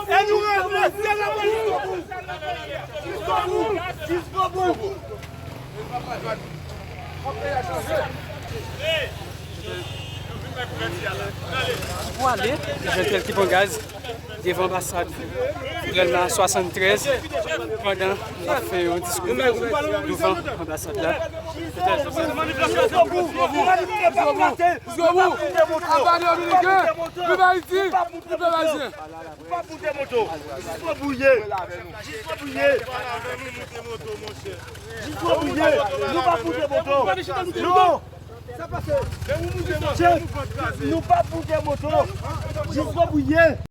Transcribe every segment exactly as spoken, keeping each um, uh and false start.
E nou rete, se la pou jiskobout. Jiskobout. Jiskobout. Pou ale, Jean Pierre Kibongaz devan anbasad Grenn la swasanntrèz, pandan l ap fè yon diskou douvan anbasad la. Jiskobout! Jiskobout! Aba Dominiken! Viv Ayiti! Viv Ayisyen! Nou p ap moute moto! Jiskobout! Jiskobout! Jiskobout! Nou p ap moute moto! Non! Chèf, nou p ap moute moto jiskobout.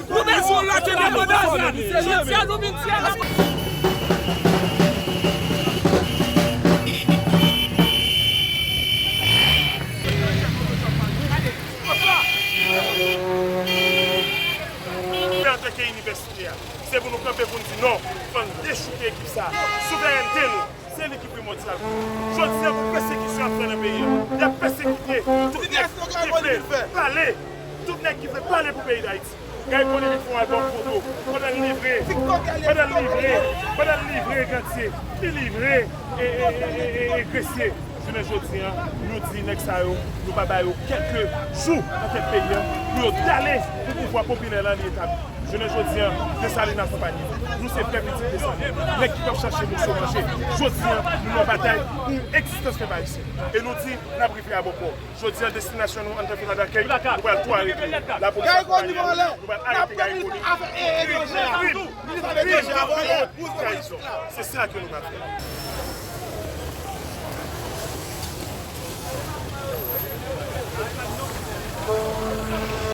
Nou bezwen lòt endepandans. Jodi a nou vin di a la. Antanke inivèsite a, se pou nou kanpe pou n di non, fò n dechouke ekip sa. Souverènte nou, se li ki primòdyal pou nou. Jodi a, pou pèsekisyon ap fè nan peyi a, y ap pèsekite tout nèg ki vle pale, tout nèg ki vle pale pou peyi Dayiti. Guy Conille vin fè yon albòm foto, pandan l livre, pandan l livre, pandan l livre Gantye, li livre e, e, e, e, e, e Gresye. Jounen jodi a, nou di nèg sa yo, nou pa ba yo kèlke jou nan tèt peyi a, pou yo dale pou pouvwa popilè la li etabli. Jounen jodi a, Desalin akonpanye nou. Nou se vrè pitit Desalin. Nèg ki t ap chache moso manje. Jodi a, nou nan batay pou egzistans pèp ayisyen. E nou di, n ap rive a bon pò. Jodi a, destinasyon nou anndan vila dakèy, nou pral tou arete. Lapolis ap pale, nou pral arete Guy Conille. Trayizon. Se sa ke nou pral fè.